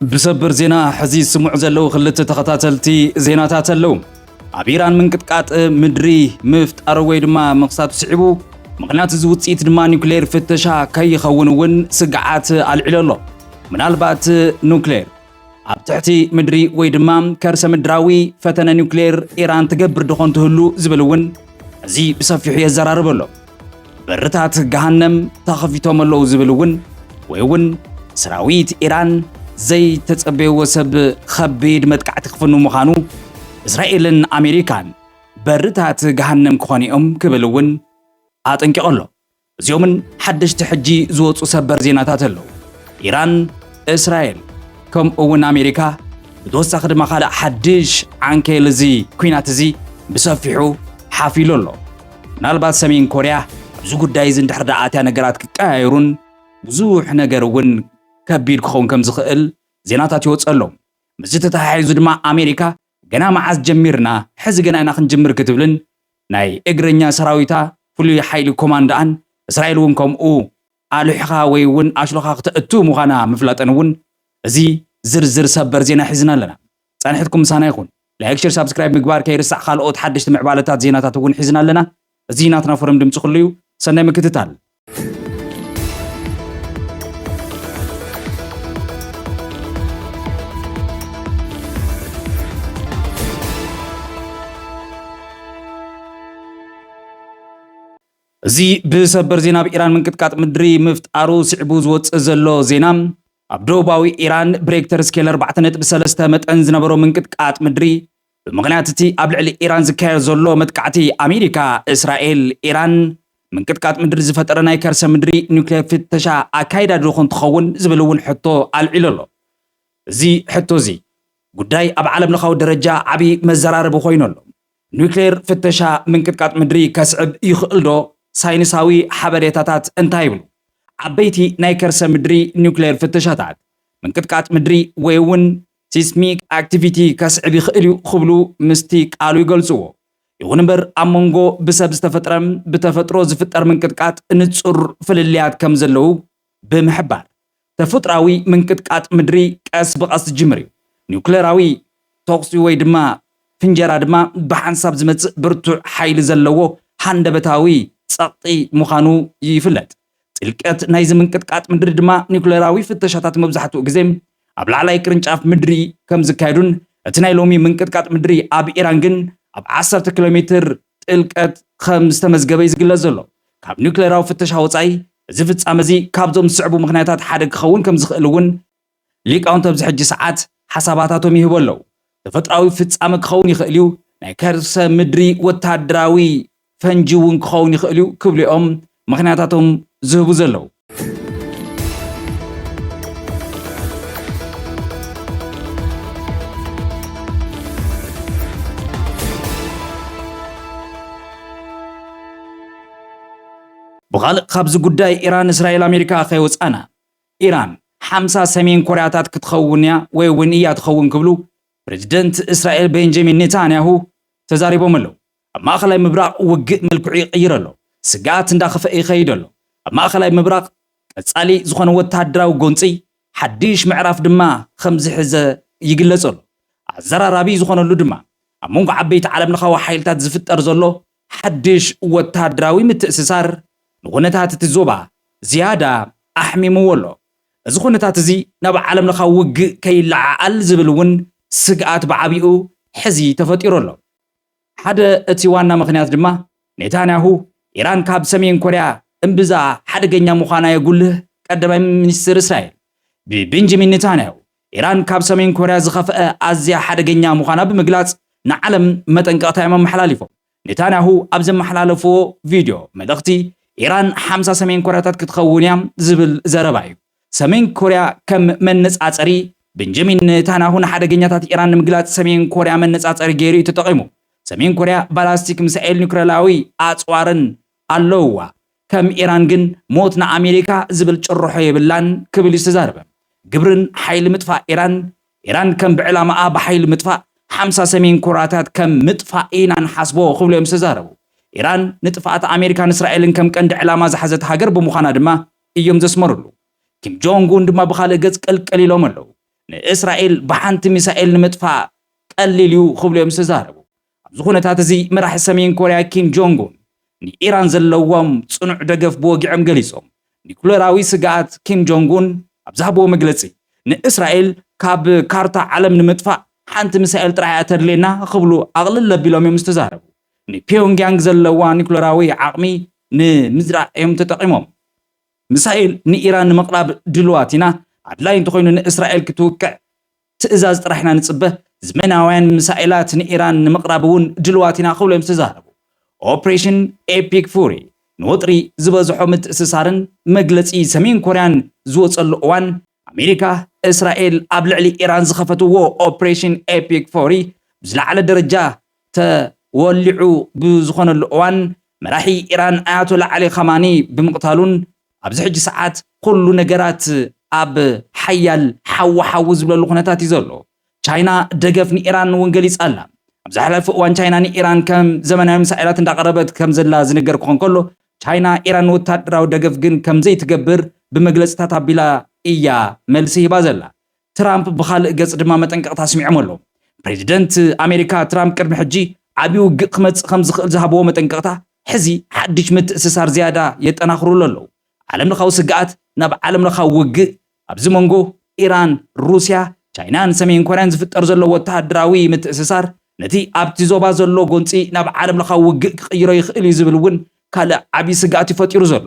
ብሰበር ዜና ሕዚ ዝስምዑ ዘለዉ ክልተ ተኸታተልቲ ዜናታት ኣለዉ። ኣብ ኢራን ምንቅጥቃጥ ምድሪ ምፍጣሩ ወይ ድማ ምኽሳቱ ስዒቡ፣ ምኽንያት እዚ ውፅኢት ድማ ኒውክሌር ፍተሻ ከይኸውን እውን ስግዓት ኣልዒሉ ኣሎ። ምናልባት ኒውክሌር ኣብ ትሕቲ ምድሪ ወይ ድማ ከርሰ ምድራዊ ፈተነ ኒውክሌር ኢራን ትገብር ድኾን ትህሉ ዝብል እውን እዚ ብሰፊሑ የዘራርብ ኣሎ። በርታት ገሃነም ተኸፊቶም ኣለዉ ዝብል እውን፣ ወይ እውን ሰራዊት ኢራን ዘይተጸበይዎ ሰብ ከቢድ መጥቃዕቲ ክፍኑ ምዃኑ፣ እስራኤልን ኣሜሪካን በርታት ገሃነም ክኾኑ እዮም ክብል እውን ኣጠንቂቑ ኣሎ። እዚኦምን ሓደሽቲ ሕጂ ዝወፁ ሰበር ዜናታት ኣለዉ። ኢራን፣ እስራኤል፣ ከምኡ እውን ኣሜሪካ፣ ብተወሳኺ ድማ ካልእ ሓድሽ ዓንኬል እዚ ኲናት እዚ ብሰፊሑ ሓፊሉ ኣሎ። ምናልባት ሰሜን ኮርያ ኣብዚ ጉዳይ እዚ እንድሕር ደኣ ኣትያ ነገራት ክቀያየሩን ብዙሕ ነገር እውን ከቢድ ክኸውን ከም ዝኽእል ዜናታት ይወፅእ ኣሎ። ምስዚ ተተሓሒዙ ድማ ኣሜሪካ ገና መዓስ ጀሚርና፣ ሕዚ ገና ኢና ክንጅምር ክትብልን ናይ እግረኛ ሰራዊታ ፍሉይ ሓይሊ ኮማንዶኣን እስራኤል እውን ከምኡ ኣልሒኻ ወይ እውን ኣሽሎኻ ክተእቱ ምዃና ምፍላጠን እውን እዚ ዝርዝር ሰበር ዜና ሒዝና ኣለና። ጻንሒትኩም ምሳና ይኹን። ላይክ፣ ሼር፣ ሳብስክራይብ ምግባር ከይርሳዕ። ካልኦት ሓደሽቲ ምዕባለታት ዜናታት እውን ሒዝና ኣለና። እዚ ናትና ፎረም ድምፂ ኩሉ እዩ። ሰናይ ምክትታል። እዚ ብሰበር ዜና ኣብ ኢራን ምንቅጥቃጥ ምድሪ ምፍጣሩ ስዕቡ ዝወፅእ ዘሎ ዜና፣ ኣብ ደቡባዊ ኢራን ብሬክተር ስኬል ኣርባዕተ ነጥቢ ሰለስተ መጠን ዝነበሮ ምንቅጥቃጥ ምድሪ ብምኽንያት እቲ ኣብ ልዕሊ ኢራን ዝካየድ ዘሎ መጥቃዕቲ ኣሜሪካ፣ እስራኤል፣ ኢራን ምንቅጥቃጥ ምድሪ ዝፈጠረ ናይ ከርሰ ምድሪ ኒውክሌር ፍተሻ ኣካይዳ ዶ ኾን ትኸውን ዝብል እውን ሕቶ ኣልዒሉ ኣሎ። እዚ ሕቶ እዚ ጉዳይ ኣብ ዓለም ለኻዊ ደረጃ ዓቢ መዘራረቢ ኮይኑ ኣሎ። ኒውክሌር ፍተሻ ምንቅጥቃጥ ምድሪ ከስዕብ ይኽእል ዶ? ሳይንሳዊ ሓበሬታታት እንታይ ይብሉ? ዓበይቲ ናይ ከርሰ ምድሪ ኒውክሌር ፍተሻታት ምንቅጥቃጥ ምድሪ ወይ እውን ሲስሚክ ኣክቲቪቲ ከስዕብ ይኽእል እዩ ክብሉ ምስቲ ቃሉ ይገልጽዎ። ይኹን እምበር ኣብ መንጎ ብሰብ ዝተፈጥረ ብተፈጥሮ ዝፍጠር ምንቅጥቃጥ ንጹር ፍልልያት ከም ዘለዉ ብምሕባር፣ ተፈጥራዊ ምንቅጥቃጥ ምድሪ ቀስ ብቐስ ዝጅምር እዩ። ኒውክሌራዊ ተኹሲ ወይ ድማ ፍንጀራ ድማ ብሓንሳብ ዝመጽእ ብርቱዕ ሓይሊ ዘለዎ ሃንደበታዊ ጸቕጢ ምዃኑ ይፍለጥ። ጥልቀት ናይዚ ምንቅጥቃጥ ምድሪ ድማ ኒውክሌራዊ ፍተሻታት መብዛሕትኡ ግዜ ኣብ ላዕላይ ቅርንጫፍ ምድሪ ከም ዝካየዱን፣ እቲ ናይ ሎሚ ምንቅጥቃጥ ምድሪ ኣብ ኢራን ግን ኣብ ዓሰርተ ኪሎ ሜትር ጥልቀት ከም ዝተመዝገበ እዩ ዝግለጽ ዘሎ። ካብ ኒውክሌራዊ ፍተሻ ወጻኢ፣ እዚ ፍጻመ እዚ ካብዞም ዝስዕቡ ምኽንያታት ሓደ ክኸውን ከም ዝኽእል እውን ሊቃውንቲ ኣብዚ ሕጂ ሰዓት ሓሳባታቶም ይህቡ ኣለዉ። ተፈጥራዊ ፍጻመ ክኸውን ይኽእል እዩ፣ ናይ ከርሰ ምድሪ ወታደራዊ ፈንጂ እውን ክኸውን ይኽእል እዩ ክብሉ እዮም ምኽንያታቶም ዝህቡ ዘለዉ። ብኻልእ ካብዚ ጉዳይ ኢራን፣ እስራኤል፣ ኣሜሪካ ከይወጻና፣ ኢራን ሓምሳ ሰሜን ኮርያታት ክትኸውን እያ ወይ እውን እያ ትኸውን ክብሉ ፕሬዚደንት እስራኤል ቤንጃሚን ኔታንያሁ ተዛሪቦም ኣለዉ። ኣብ ማእኸላይ ምብራቕ ውግእ መልክዑ ይቕይር ኣሎ። ስግኣት እንዳኸፍአ ይኸይድ ኣሎ። ኣብ ማእኸላይ ምብራቕ ቀጻሊ ዝኾነ ወታደራዊ ጎንፂ ሓድሽ ምዕራፍ ድማ ከም ዝሕዘ ይግለጽ ኣሎ። ኣዘራራቢ ዝኾነሉ ድማ ኣብ መንጎ ዓበይቲ ዓለምለኻዊ ሓይልታት ዝፍጠር ዘሎ ሓድሽ ወታደራዊ ምትእስሳር ንኹነታት እቲ ዞባ ዝያዳ ኣሕሚምዎ ኣሎ። እዚ ኩነታት እዚ ናብ ዓለምለኻዊ ውግእ ከይለዓዓል ዝብል እውን ስግኣት ብዓቢኡ ሕዚ ተፈጢሩ ኣሎ። ሓደ እቲ ዋና ምኽንያት ድማ ኔታንያሁ ኢራን ካብ ሰሜን ኮርያ እምብዛ ሓደገኛ ምዃና የጉልህ ቀዳማይ ሚኒስትር እስራኤል። ብቤንጃሚን ኔታንያሁ ኢራን ካብ ሰሜን ኮርያ ዝኸፍአ ኣዝያ ሓደገኛ ምዃና ብምግላጽ ንዓለም መጠንቀቕታ እዮም ኣመሓላሊፎም። ኔታንያሁ ኣብ ዘመሓላለፍዎ ቪድዮ መልእኽቲ፣ ኢራን ሓምሳ ሰሜን ኮርያታት ክትኸውን እያ ዝብል ዘረባ እዩ። ሰሜን ኮርያ ከም መነጻጸሪ ቤንጃሚን ኔታንያሁ ንሓደገኛታት ኢራን ንምግላጽ ሰሜን ኮርያ መነጻጸሪ ገይሩ እዩ ተጠቒሙ። ሰሜን ኮርያ ባላስቲክ ሚሳኤል ኒውክለራዊ ኣጽዋርን ኣለውዋ። ከም ኢራን ግን ሞት ንኣሜሪካ ዝብል ጭርሖ የብላን ክብል እዩ ዝተዛረበ። ግብርን ሓይሊ ምጥፋእ ኢራን፣ ኢራን ከም ብዕላማኣ ብሓይሊ ምጥፋእ ሓምሳ ሰሜን ኮርያታት ከም ምጥፋእ ኢና ንሓስቦ ክብሉ እዮም ዝተዛረቡ። ኢራን ንጥፍኣት ኣሜሪካን እስራኤልን ከም ቀንዲ ዕላማ ዝሓዘት ሃገር ብምዃና ድማ እዮም ዘስመሩሉ። ኪም ጆንግ ኡን ድማ ብኻልእ ገጽ ቅልቅል ኢሎም ኣለዉ። ንእስራኤል ብሓንቲ ሚሳኤል ንምጥፋእ ቀሊል እዩ ክብሉ እዮም ዝተዛረቡ። ኣብዚ ኩነታት እዚ መራሒ ሰሜን ኮርያ ኪም ጆንግ ኡን ንኢራን ዘለዎም ጽኑዕ ደገፍ ብወግዖም ገሊጾም። ኒኩለራዊ ስግኣት ኪም ጆንግ ኡን ኣብ ዝሃብዎ መግለጺ ንእስራኤል ካብ ካርታ ዓለም ንምጥፋእ ሓንቲ ሚሳኤል ጥራሕ እያ ተድልየና ክብሉ ኣቕልል ኣቢሎም እዮም ዝተዛረቡ። ንፒዮንግያንግ ዘለዋ ኒኩለራዊ ዓቕሚ ንምዝራእ እዮም ተጠቒሞም። ሚሳኤል ንኢራን ንምቕራብ ድልዋት ኢና፣ ኣድላይ እንተኾይኑ ንእስራኤል ክትውቅዕ ትእዛዝ ጥራሕ ኢና ንጽበ። ዘመናውያን ሚሳኤላት ንኢራን ንምቕራብ እውን ድልዋት ኢና ክብሉ እዮም ዝተዛረቡ። ኦፕሬሽን ኤፒክ ፉሪ ንወጥሪ ዝበዝሖ ምትእስሳርን መግለጺ ሰሜን ኮርያን ዝወጸሉ እዋን ኣሜሪካ እስራኤል ኣብ ልዕሊ ኢራን ዝኸፈትዎ ኦፕሬሽን ኤፒክ ፉሪ ብዝለዓለ ደረጃ ተወሊዑ ብዝኾነሉ እዋን መራሒ ኢራን ኣያቶላ ዓሊ ኻማኒ ብምቕታሉን ኣብዚ ሕጂ ሰዓት ኩሉ ነገራት ኣብ ሓያል ሓዊ ሓዊ ዝብለሉ ኩነታት እዩ ዘሎ። ቻይና ደገፍ ንኢራን እውን ገሊጻ ኣላ። ኣብ ዝሓለፈ እዋን ቻይና ንኢራን ከም ዘመናዊ ሚሳኤላት እንዳቐረበት ከም ዘላ ዝንገር ክኾን ከሎ ቻይና ኢራን ወታደራዊ ደገፍ ግን ከም ዘይትገብር ብመግለጽታት ኣቢላ እያ መልሲ ሂባ ዘላ። ትራምፕ ብኻልእ ገጽ ድማ መጠንቀቕታ ኣስሚዖም ኣለዉ። ፕሬዚደንት ኣሜሪካ ትራምፕ ቅድሚ ሕጂ ዓብዪ ውግእ ክመጽእ ከም ዝኽእል ዝሃብዎ መጠንቀቕታ ሕዚ ሓድሽ ምትእስሳር ዝያዳ የጠናኽሩሉ ኣለዉ። ዓለም ለኻዊ ስግኣት ናብ ዓለም ለኻዊ ውግእ ኣብዚ መንጎ ኢራን፣ ሩስያ፣ ቻይናን ሰሜን ኮርያን ዝፍጠር ዘሎ ወተሃደራዊ ምትእስሳር ነቲ ኣብቲ ዞባ ዘሎ ጎንፂ ናብ ዓለም ለኻዊ ውግእ ክቕይሮ ይኽእል እዩ ዝብል እውን ካልእ ዓብዪ ስግኣት እዩ ፈጢሩ ዘሎ።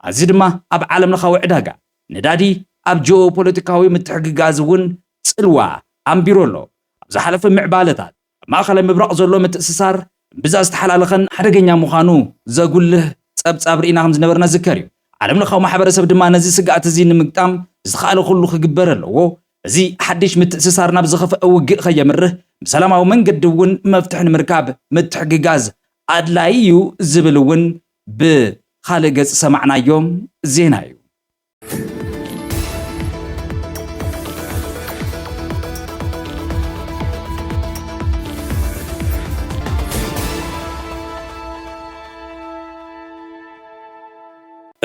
ኣዚ ድማ ኣብ ዓለም ለኻዊ ዕዳጋ ነዳዲ ኣብ ጂኦፖለቲካዊ ምትሕግጋዝ እውን ጽልዋ ኣንቢሩ ኣሎ። ኣብ ዝሓለፈ ምዕባለታት ኣብ ማእኸላይ ምብራቕ ዘሎ ምትእስሳር እምብዛ ዝተሓላለኸን ሓደገኛ ምዃኑ ዘጉልህ ጸብጻብ ርኢና ከም ዝነበርና ዝከር እዩ። ዓለም ለኻዊ ማሕበረሰብ ድማ ነዚ ስግኣት እዚ ንምግጣም ዝተኻእለ ኩሉ ክግበር ኣለዎ። እዚ ሓድሽ ምትእስሳር ናብ ዝኸፍአ ውግእ ከየምርህ ብሰላማዊ መንገዲ እውን መፍትሒ ንምርካብ ምትሕግጋዝ ኣድላይ እዩ ዝብል እውን ብኻልእ ገጽ ሰማዕናዮም ዜና እዩ።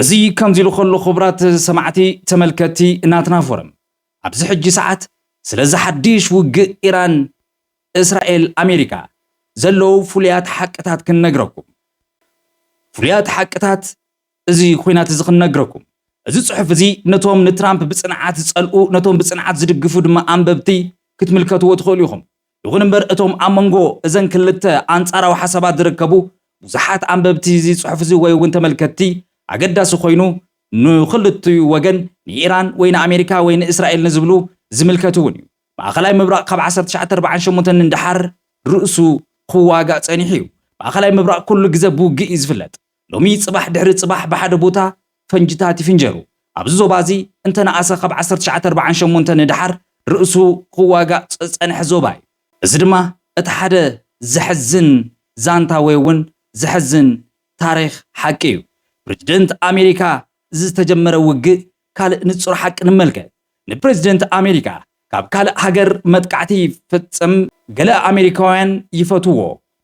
እዚ ከምዚ ኢሉ ከሎ ክቡራት ሰማዕቲ ተመልከትቲ ናትና ፎረም ኣብዚ ሕጂ ሰዓት ስለዚ ሓድሽ ውግእ ኢራን እስራኤል ኣሜሪካ ዘለዉ ፍሉያት ሓቅታት ክንነግረኩም። ፍሉያት ሓቅታት እዚ ኹናት እዚ ክንነግረኩም። እዚ ጽሑፍ እዚ ነቶም ንትራምፕ ብጽንዓት ዝጸልኡ ነቶም ብጽንዓት ዝድግፉ ድማ ኣንበብቲ ክትምልከትዎ ትኽእሉ ኢኹም። ይኹን እምበር እቶም ኣብ መንጎ እዘን ክልተ ኣንጻራዊ ሓሳባት ዝርከቡ ብዙሓት ኣንበብቲ እዚ ጽሑፍ እዚ ወይ እውን ተመልከትቲ ኣገዳሲ ኮይኑ ንኽልቲኡ ወገን ንኢራን ወይ ንኣሜሪካ ወይ ንእስራኤል ንዝብሉ ዝምልከት እውን እዩ። ማእኸላይ ምብራቕ ካብ ዓሰርተ ትሽዓተ ኣርባዓን ሸሞንተን ንደሓር ርእሱ ክዋጋእ ጸኒሑ እዩ። ማእኸላይ ምብራቕ ኩሉ ግዘ ብውግእ እዩ ዝፍለጥ። ሎሚ ጽባሕ ድሕሪ ጽባሕ ብሓደ ቦታ ፈንጅታት ይፍንጀሩ። ኣብዚ ዞባ እዚ እንተነኣሰ ካብ ዓሰርተ ትሽዓተ ኣርባዓን ሸሞንተን ንደሓር ርእሱ ክዋጋእ ዝጸንሐ ዞባ እዩ። እዚ ድማ እቲ ሓደ ዘሕዝን ዛንታ ወይ እውን ዘሕዝን ታሪኽ ሓቂ እዩ። ፕሬዚደንት ኣሜሪካ ዝተጀመረ ውግእ ካልእ ንጹር ሓቂ ንመልከት። ንፕሬዚደንት ኣሜሪካ ካብ ካልእ ሃገር መጥቃዕቲ ይፍጽም። ገለ ኣሜሪካውያን ይፈትዎ፣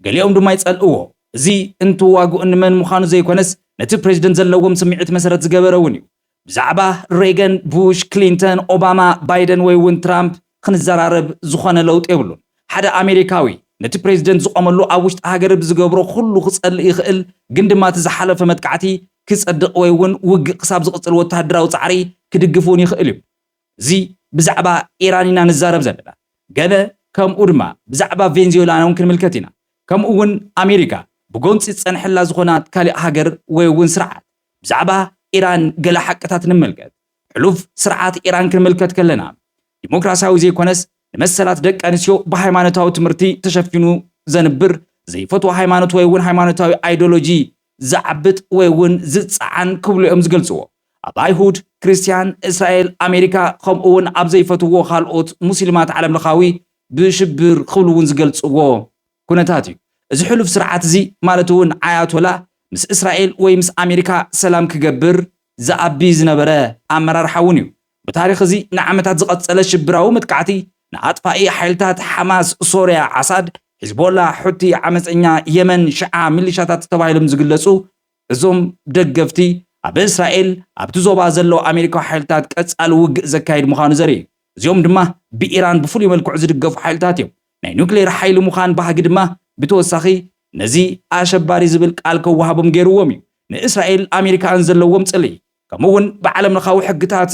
ገሊኦም ድማ ይጸልእዎ። እዚ እንትዋግኡ ንመን ምዃኑ ዘይኮነስ ነቲ ፕሬዚደንት ዘለዎም ስምዒት መሰረት ዝገበረ እውን እዩ። ብዛዕባ ሬገን፣ ቡሽ፣ ክሊንተን፣ ኦባማ፣ ባይደን ወይ እውን ትራምፕ ክንዘራረብ ዝኾነ ለውጢ የብሉን። ሓደ ኣሜሪካዊ ነቲ ፕሬዚደንት ዝቖመሉ ኣብ ውሽጢ ሃገር ብዝገብሮ ኩሉ ክጸልእ ይኽእል፣ ግን ድማ እቲ ዝሓለፈ መጥቃዕቲ ክጸድቕ ወይ እውን ውግእ ክሳብ ዝቕጽል ወተሃደራዊ ጻዕሪ ክድግፍ እውን ይኽእል እዩ። እዚ ብዛዕባ ኢራን ኢና ንዛረብ ዘለና። ገለ ከምኡ ድማ ብዛዕባ ቬንዙዌላና እውን ክንምልከት ኢና። ከምኡ እውን ኣሜሪካ ብጎንፂ ዝፀንሐላ ዝኾና ካሊእ ሃገር ወይ እውን ስርዓት ብዛዕባ ኢራን ገለ ሓቅታት ንመልከት። ሕሉፍ ስርዓት ኢራን ክንምልከት ከለና ዲሞክራሲያዊ ዘይኮነስ ንመሰላት ደቂ ኣንስትዮ ብሃይማኖታዊ ትምህርቲ ተሸፊኑ ዘንብር ዘይፈትዎ ሃይማኖት ወይ እውን ሃይማኖታዊ ኣይዲዮሎጂ ዝዓብጥ ወይ እውን ዝፀዓን ክብሉ እዮም ዝገልፅዎ። ኣብ ኣይሁድ፣ ክርስትያን፣ እስራኤል፣ ኣሜሪካ ከምኡ እውን ኣብ ዘይፈትዎ ካልኦት ሙስሊማት ዓለም ለኻዊ ብሽብር ክብሉ እውን ዝገልፅዎ ኩነታት እዩ። እዚ ሕሉፍ ስርዓት እዚ ማለት እውን ኣያቶላ ምስ እስራኤል ወይ ምስ ኣሜሪካ ሰላም ክገብር ዝኣቢ ዝነበረ ኣመራርሓ እውን እዩ። ብታሪኽ እዚ ንዓመታት ዝቐጸለ ሽብራዊ መጥቃዕቲ ንኣጥፋኢ ሓይልታት ሓማስ፣ ሶርያ፣ ዓሳድ፣ ሒዝቦላ፣ ሑቲ፣ ዓመፀኛ የመን፣ ሽዓ ሚሊሻታት ተባሂሎም ዝግለጹ እዞም ደገፍቲ ኣብ እስራኤል ኣብቲ ዞባ ዘለዉ ኣሜሪካዊ ሓይልታት ቀጻሊ ውግእ ዘካይድ ምዃኑ ዘርኢ እዩ። እዚኦም ድማ ብኢራን ብፍሉይ መልክዑ ዝድገፉ ሓይልታት እዮም። ናይ ኑክሌር ሓይሊ ምዃን ባህጊ ድማ ብተወሳኺ ነዚ ኣሸባሪ ዝብል ቃል ከወሃቦም ገይርዎም እዩ። ንእስራኤል ኣሜሪካን ዘለዎም ጽልኢ ከምኡ እውን ብዓለም ለኻዊ ሕግታት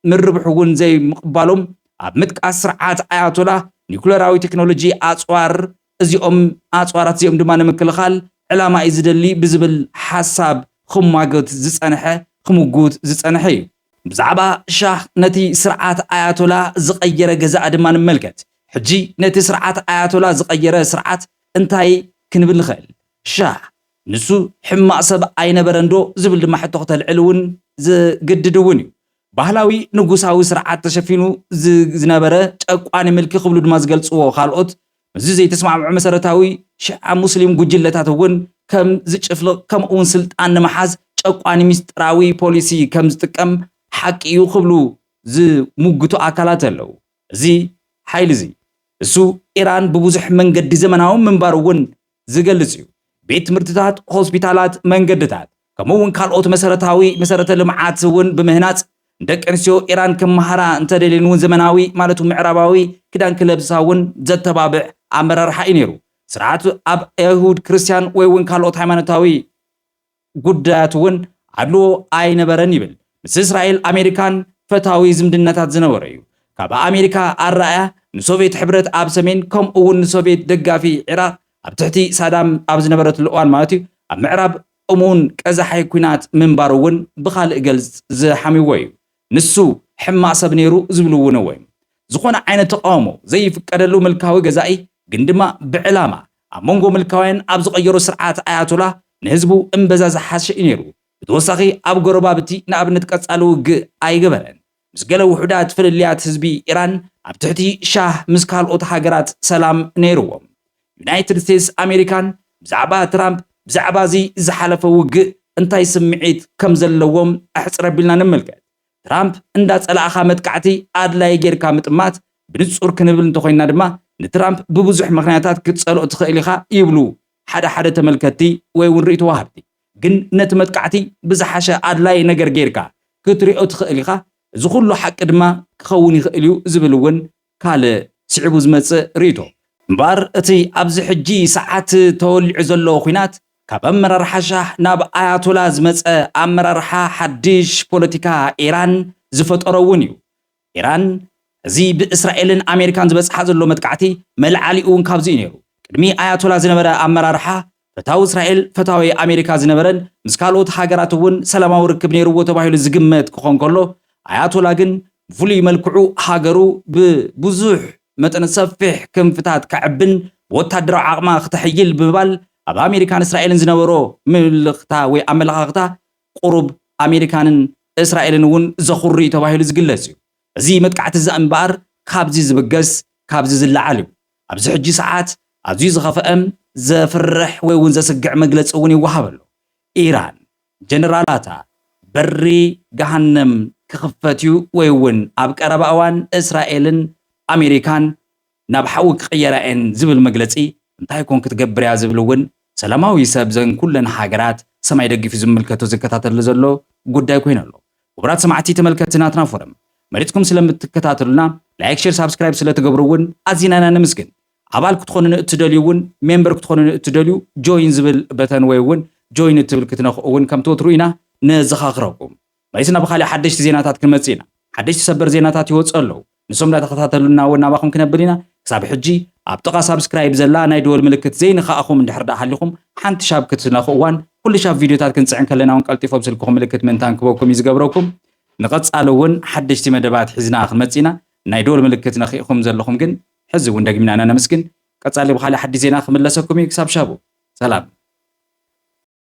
ንምርብሑ እውን ዘይምቕባሎም ኣብ ምጥቃስ ስርዓት ኣያቶላ ኒኩሌራዊ ቴክኖሎጂ ኣፅዋር እዚኦም ኣፅዋራት እዚኦም ድማ ንምክልኻል ዕላማ እዩ ዝደሊ ብዝብል ሓሳብ ክሟገት ዝፀንሐ ክምጉት ዝፀንሐ እዩ። ብዛዕባ ሻህ ነቲ ስርዓት ኣያቶላ ዝቐየረ ገዛእ ድማ ንመልከት። ሕጂ ነቲ ስርዓት ኣያቶላ ዝቐየረ ስርዓት እንታይ ክንብል ንኽእል? ሻህ ንሱ ሕማቕ ሰብ ኣይነበረን ዶ ዝብል ድማ ሕቶ ክተልዕል እውን ዝግድድ እውን እዩ። ባህላዊ ንጉሳዊ ስርዓት ተሸፊኑ ዝ- ዝነበረ ጨቋኒ ምልኪ ክብሉ ድማ ዝገልፅዎ ካልኦት ምስዚ ዘይተስማምዑ መሰረታዊ ሽዓ ሙስሊም ጉጅለታት እውን ከም ዝጭፍልቕ ከምኡ እውን ስልጣን ንምሓዝ ጨቋኒ ሚስጥራዊ ፖሊሲ ከም ዝጥቀም ሓቂ እዩ ክብሉ ዝሙግቱ ኣካላት ኣለዉ። እዚ ሓይሊ እዚ እሱ ኢራን ብብዙሕ መንገዲ ዘመናዊ ምንባር እውን ዝገልጽ እዩ። ቤት ትምህርትታት፣ ሆስፒታላት፣ መንገድታት ከምኡ እውን ካልኦት መሰረታዊ መሰረተ ልምዓት እውን ብምህናፅ ንደቂ ኣንስትዮ ኢራን ክመሃራ እንተደልየን እውን ዘመናዊ ማለት እውን ምዕራባዊ ክዳን ክለብሳ እውን ዘተባብዕ ኣመራርሓ እዩ ነይሩ። ስርዓቱ ኣብ ኣይሁድ፣ ክርስትያን ወይ እውን ካልኦት ሃይማኖታዊ ጉዳያት እውን ኣድልዎ ኣይነበረን ይብል። ምስ እስራኤል ኣሜሪካን ፈታዊ ዝምድናታት ዝነበረ እዩ። ካብ ኣሜሪካ ኣረኣያ ንሶቪየት ሕብረት ኣብ ሰሜን ከምኡ እውን ንሶቪየት ደጋፊ ዒራቕ ኣብ ትሕቲ ሳዳም ኣብ ዝነበረትሉ እዋን ማለት እዩ ኣብ ምዕራብ እሙን ቀዛሓይ ኲናት ምንባሩ እውን ብኻልእ ገልጽ ዝሓሚዎ እዩ። ንሱ ሕማቕ ሰብ ነይሩ ዝብሉ እውን እወ እዮም። ዝኾነ ዓይነት ተቃውሞ ዘይፍቀደሉ ምልካዊ ገዛኢ ግን ድማ ብዕላማ ኣብ መንጎ ምልካውያን ኣብ ዝቐየሮ ስርዓት ኣያቶላ ንህዝቡ እምበዛ ዝሓሸ እዩ ነይሩ። ብተወሳኺ ኣብ ጎረባብቲ ንኣብነት ቀጻሊ ውግእ ኣይገበረን። ምስ ገለ ውሑዳት ፍልልያት ህዝቢ ኢራን ኣብ ትሕቲ ሻህ ምስ ካልኦት ሃገራት ሰላም ነይርዎም። ዩናይትድ ስቴትስ ኣሜሪካን ብዛዕባ ትራምፕ ብዛዕባ እዚ ዝሓለፈ ውግእ እንታይ ስምዒት ከም ዘለዎም ኣሕፅር ኣቢልና ንምልከት። ትራምፕ እንዳፀላእኻ መጥቃዕቲ ኣድላይ ጌርካ ምጥማት ብንፁር ክንብል እንተኮይንና ድማ ንትራምፕ ብብዙሕ ምክንያታት ክትፀልኦ ትኽእል ኢኻ ይብሉ ሓደ ሓደ ተመልከትቲ ወይ እውን ርእይቶ ወሃብቲ። ግን ነቲ መጥቃዕቲ ብዝሓሸ ኣድላይ ነገር ጌርካ ክትሪኦ ትኽእል ኢኻ። እዚ ኩሉ ሓቂ ድማ ክኸውን ይኽእል እዩ ዝብል እውን ካልእ ስዒቡ ዝመጽእ ርእይቶ። እምበኣር እቲ ኣብዚ ሕጂ ሰዓት ተወሊዑ ዘሎ ኲናት ካብ ኣመራርሓ ሻህ ናብ ኣያቶላ ዝመጸ ኣመራርሓ ሓድሽ ፖለቲካ ኢራን ዝፈጠሮ እውን እዩ። ኢራን እዚ ብእስራኤልን ኣሜሪካን ዝበጽሓ ዘሎ መጥቃዕቲ መልዓሊኡ እውን ካብዚ እዩ ነይሩ። ቅድሚ ኣያቶላ ዝነበረ ኣመራርሓ ፈታዊ እስራኤል ፈታዊ ኣሜሪካ ዝነበረን ምስ ካልኦት ሃገራት እውን ሰላማዊ ርክብ ነይርዎ ተባሂሉ ዝግመት ክኾን ከሎ ኣያቶላ ግን ብፍሉይ መልክዑ ሃገሩ ብብዙሕ መጠን ሰፊሕ ክንፍታት ከዕብን ብወታደራዊ ዓቕማ ክተሕይል ብምባል ኣብ ኣሜሪካን እስራኤልን ዝነበሮ ምልኽታ ወይ ኣመለኻኽታ ቁሩብ ኣሜሪካንን እስራኤልን እውን ዘኹሪ ተባሂሉ ዝግለጽ እዩ። እዚ መጥቃዕቲ እዚ እምበኣር ካብዚ ዝብገስ ካብዚ ዝለዓል እዩ። ኣብዚ ሕጂ ሰዓት ኣዝዩ ዝኸፍአ ዘፍርሕ ወይ እውን ዘስግዕ መግለፂ እውን ይወሃብ ኣሎ። ኢራን ጀነራላታ በሪ ገሃነም ክኽፈት እዩ ወይ እውን ኣብ ቀረባ እዋን እስራኤልን ኣሜሪካን ናብ ሓዊ ክቕየራ እየን ዝብል መግለፂ እንታይ ኮን ክትገብር እያ ዝብል እውን ሰላማዊ ሰብ ዘን ኩለን ሃገራት ሰማይ ደጊፉ ዝምልከቶ ዝከታተል ዘሎ ጉዳይ ኮይኑ ኣሎ። ክቡራት ሰማዕቲ ተመልከትቲ ናትና ፎረም መሪፅኩም ስለምትከታተሉና ላይክ ሼር ሳብስክራይብ ስለትገብሩ እውን ኣዚና ኢና ነመስግን። ኣባል ክትኾኑ ንእትደልዩ እውን ሜምበር ክትኾኑ ንእትደልዩ ጆይን ዝብል በተን ወይ እውን ጆይን እትብል ክትነኽኡ እውን ከም ትወትሩ ኢና ነዘኻኽረኩም። መሊስና ብኻሊእ ሓደሽቲ ዜናታት ክንመጽእ ኢና። ሓደሽቲ ሰበር ዜናታት ይወጽኡ ኣለዉ። ንሶም እንዳተኸታተሉና እውን ናባኹም ክነብል ኢና። ክሳብ ሕጂ ኣብ ጥቓ ሳብስክራይብ ዘላ ናይ ደወል ምልክት ዘይነኻእኹም እንድሕር ደኣ ሃሊኹም ሓንቲ ሻብ ክትነኽእዋን ኩሉ ሻብ ቪድዮታት ክንጽዕን ከለና እውን ቀልጢፎም ስልክኹም ምልክት ምእንታን ክበኩም እዩ ዝገብረኩም። ንቐጻሊ እውን ሓደሽቲ መደባት ሒዝና ክንመጽእ ኢና። ናይ ደወል ምልክት ነኺእኹም ዘለኹም ግን ሕዚ እውን ደግሚና ኢና ነመስግን። ቀጻሊ ብኻልእ ሓድሽ ዜና ክምለሰኩም እዩ። ክሳብ ሻቡ ሰላም።